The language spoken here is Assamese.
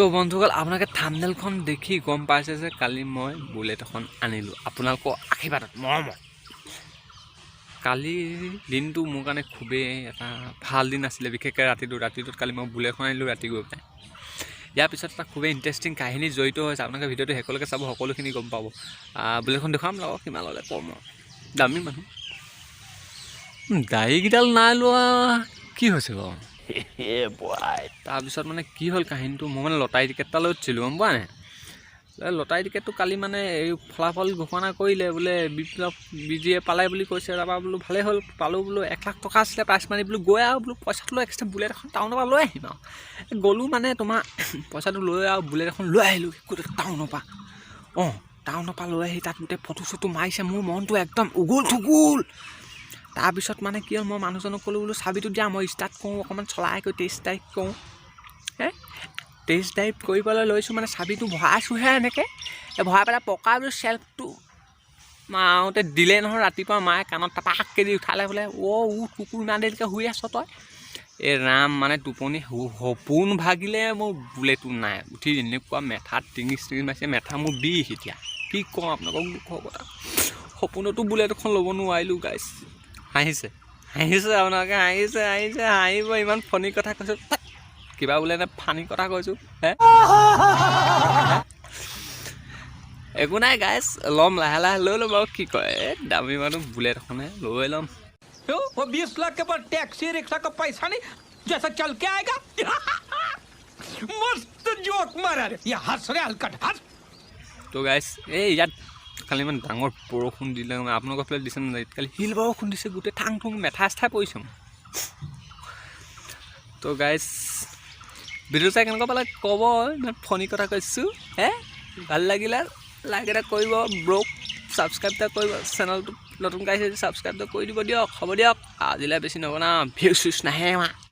তো বন্ধুসকল, আপোনালোকে থামনেলখন দেখি গম পাইছে যে কালি মই বুলেট এখন আনিলোঁ আপোনালোকৰ আশীৰ্বাদত, মৰমত। কালি দিনটো মোৰ কাৰণে খুবেই এটা ভাল দিন আছিলে, বিশেষকৈ ৰাতিটো। ৰাতিটোত কালি মই বুলেটখন আনিলোঁ ৰাতি গৈ পেলাই। ইয়াৰ পিছত এটা খুবেই ইণ্টাৰেষ্টিং কাহিনী জড়িত হৈছে। আপোনালোকে ভিডিঅ'টো শেষলৈকে চাব, সকলোখিনি গম পাব। বুলেটখন দেখুৱাম লগত কিমান ল'লে কম আৰু দামী মানুহ। দাড়ীকেইডাল নাই লোৱা, কি হৈছে বাৰু? তাৰপিছত মানে কি হ'ল কাহিনীটো, মই মানে লটাৰী টিকেট এটা লৈ উঠিছিলোঁ, গম পোৱা নাই? এই লটাৰী টিকেটটো কালি মানে এই ফলাফল ঘোষণা কৰিলে বোলে, বিপ্লৱ বিজিয়ে পালে বুলি কৈছে। তাৰপৰা বোলো ভালেই হ'ল, পালোঁ বোলো। 1 লাখ টকা আছিলে প্ৰাইজ মানি। বোলো গৈ আৰু বোলো পইচাটো লৈ এক্সট্ৰা বুলেট এখন টাউনৰ পৰা লৈ আহিম। আৰু গ'লোঁ মানে তোমাৰ পইচাটো লৈ আৰু বুলেট এখন লৈ আহিলোঁ গোটেই টাউনৰ পৰা। অঁ, টাউনৰ পৰা লৈ আহি তাত গোটেই ফটো চটো মাৰিছে, মোৰ মনটো একদম উগুল থুগুল। তাৰপিছত মানে কি হ'ল, মই মানুহজনক ক'লোঁ বোলো চাবিটো দিয়া, মই ষ্টাৰ্ট কৰোঁ, অকণমান চলাই কৰি টেষ্ট ড্ৰাইভ কৰোঁ। হে, টেষ্ট ড্ৰাইভ কৰিবলৈ লৈছোঁ, মানে চাবিটো ভৰাইছোঁহে এনেকৈ, এই ভৰাই পেলাই পকা বোলো চেল্ফটো মাৰোঁতে দিলে নহয়। ৰাতিপুৱা মায়ে কাণত টাপাককৈ দি উঠালে বোলে, অ' উঠ কুকুৰ, ইমান দেৰিলৈকে শুই আছ তই? এই ৰাম, মানে টোপনি সপোন ভাগিলে, মোৰ বুলেটো নাই। উঠি এনেকুৱা মেথাত টিঙিচ টিঙিচ মাৰিছে, মেথা মোৰ বিষ। এতিয়া কি কওঁ আপোনালোকক দুখৰ কথা, সপোনতো বুলেট এখন ল'ব নোৱাৰিলোঁ গাইছ। হাঁহিছে, হাঁহিছে, আপোনালোকে হাঁহিছে, হাঁহিছে, হাঁহিব। ইমান ফণী কথা কৈছোঁ, তাত কিবা বোলে নে ফানী কথা কৈছোঁ হে। একো নাই গাইছ, ল'ম, লাহে লাহে লৈ ল'ম। আৰু কি কয়, এই দামী মানুহ, বুলেট এখনহে লৈ ল'ম। क्यों, वो 20 लाख के बाद टैक्सी रिक्शा का पैसा नहीं, जैसा चल के आएगा। मस्त जोक मारा रे, ये हंस रे हलकट हंस। তো গাইছ, এই ইয়াত কালি ইমান ডাঙৰ বৰষুণ দিলে মানে, আপোনালোকৰ ফালে দিছে নাই? কালি শিল বৰষুণ দিছে, গোটেই ঠাং ঠুং মেথা চেথাই পৰিছে মোৰ। তো গাইছ, ভিডিঅ' চাই কেনেকুৱা পালে ক'ব। ইমান ফণী কথা কৈছোঁ হে, ভাল লাগিলে লাইক এটা কৰিব, ব্ৰক ছাবস্ক্ৰাইব এটা কৰিব। চেনেলটো নতুনকৈ আহিছে ছাবস্ক্ৰাইব এটা কৰি দিব। দিয়ক, হ'ব দিয়ক, আজিলৈ বেছি নবনাওঁ, ভিউজ চিউজ নাহে আমাৰ।